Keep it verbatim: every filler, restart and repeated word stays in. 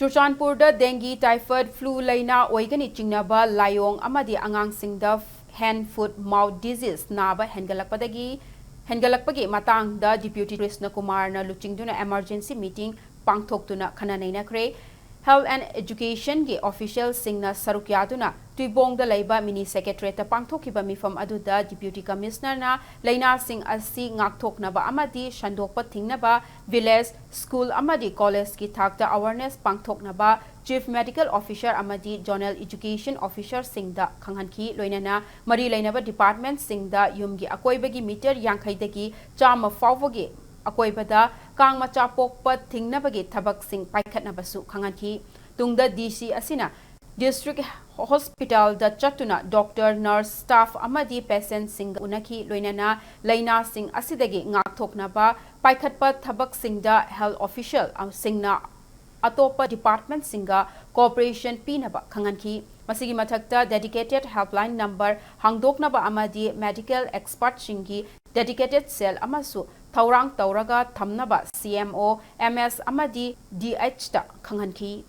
ꯆꯨꯔꯆꯥꯟꯄꯨꯔꯗ dengue, typhoid, flu ꯂꯩꯅꯥ ꯑꯣꯏꯒꯅꯤ ꯆꯤꯡꯅꯕ ꯂꯥꯏꯑꯣꯡ ꯑꯃꯗꯤ ꯑꯉꯥꯡꯁꯤꯡꯗ hand, foot, mouth disease ꯅꯥꯕ ꯍꯦꯟꯒꯠꯂꯛꯄꯗꯒꯤ, ꯍꯦꯟꯒꯠꯂꯛꯄꯒꯤ ꯃꯇꯥꯡꯗ Deputy ꯀ꯭ꯔꯤꯁꯅ ꯀꯨꯃꯥꯔꯅ ꯂꯨꯆꯤꯡꯗꯨꯅ emergency meeting ꯄꯥꯡꯊꯣꯛꯇꯨꯅ ꯈꯟꯅ ꯅꯩꯅꯈ꯭ꯔꯦ꯫ Health and Educationꯒꯤ officialꯁꯤꯡꯅ ꯁꯔꯨꯛ ꯌꯥꯗꯨꯅ ꯇꯨꯏꯕꯣꯡꯗ ꯂꯩꯕ mini secretariatꯇ ꯄꯥꯡꯊꯣꯛꯈꯤꯕ ꯃꯤꯐꯝ ꯑꯗꯨꯗ Deputy Commissionerꯅ ꯂꯩꯅꯥꯁꯤꯡ ꯑꯁꯤ ꯉꯥꯛꯊꯣꯛꯅꯕ ꯑꯃꯗꯤ ꯁꯟꯗꯣꯛꯄ ꯊꯤꯡꯅꯕ village, school ꯑꯃꯗꯤ collegeꯀꯤ ꯊꯥꯛꯇ awareness ꯄꯥꯡꯊꯣꯛꯅꯕ Chief Medical Officer ꯑꯃꯗꯤ Zonal Education Officerꯁꯤꯡꯗ ꯈꯪꯍꯟꯈꯤ꯫ ꯂꯣꯏꯅꯅ ꯃꯔꯤ ꯂꯩꯅꯕ departmentꯁꯤꯡꯗ ꯌꯨꯝꯒꯤ ꯑꯀꯣꯏꯕꯒꯤ meter ꯌꯥꯡꯈꯩꯗꯒꯤ ꯆꯥꯝꯃ ꯐꯥꯎꯕꯒꯤ ꯑꯀꯣꯏꯕꯗ ꯀꯥꯡ ꯃꯆꯥ ꯄꯣꯛꯄ ꯊꯤꯡꯅꯕꯒꯤ ꯊꯕꯛꯁꯤꯡ ꯄꯥꯏꯈꯠꯅꯕꯁꯨ ꯈꯪꯍꯟꯈꯤ꯫ ꯇꯨꯡꯗ DC ꯑꯁꯤꯅ district hospitalꯗ ꯆꯠꯇꯨꯅ doctor, nurse, staff ꯑꯃꯗꯤ patientꯁꯤꯡꯒ ꯎꯅꯈꯤ꯫ ꯂꯣꯏꯅꯅ ꯂꯩꯅꯥꯁꯤꯡ ꯑꯁꯤꯗꯒꯤ ꯉꯥꯛꯊꯣꯛꯅꯕ ꯄꯥꯏꯈꯠꯄ ꯊꯕꯛꯁꯤꯡꯗ health officialꯁꯤꯡꯅ ꯑꯇꯣꯞꯄ departmentꯁꯤꯡꯒ cooperation ꯄꯤꯅꯕ ꯈꯪꯍꯟꯈꯤ꯫ ꯃꯁꯤꯒꯤ ꯃꯊꯛꯇ dedicated helpline number ꯍꯥꯡꯗꯣꯛꯅꯕ ꯑꯃꯗꯤ medical expertꯁꯤꯡꯒꯤ dedicated cell ꯑꯃꯁꯨ ꯊꯧꯔꯥꯡ ꯇꯧꯔꯒ ꯊꯝꯅꯕ CMO, MS ꯑꯃꯗꯤ DHꯇ ꯈꯪꯍꯟꯈꯤ꯫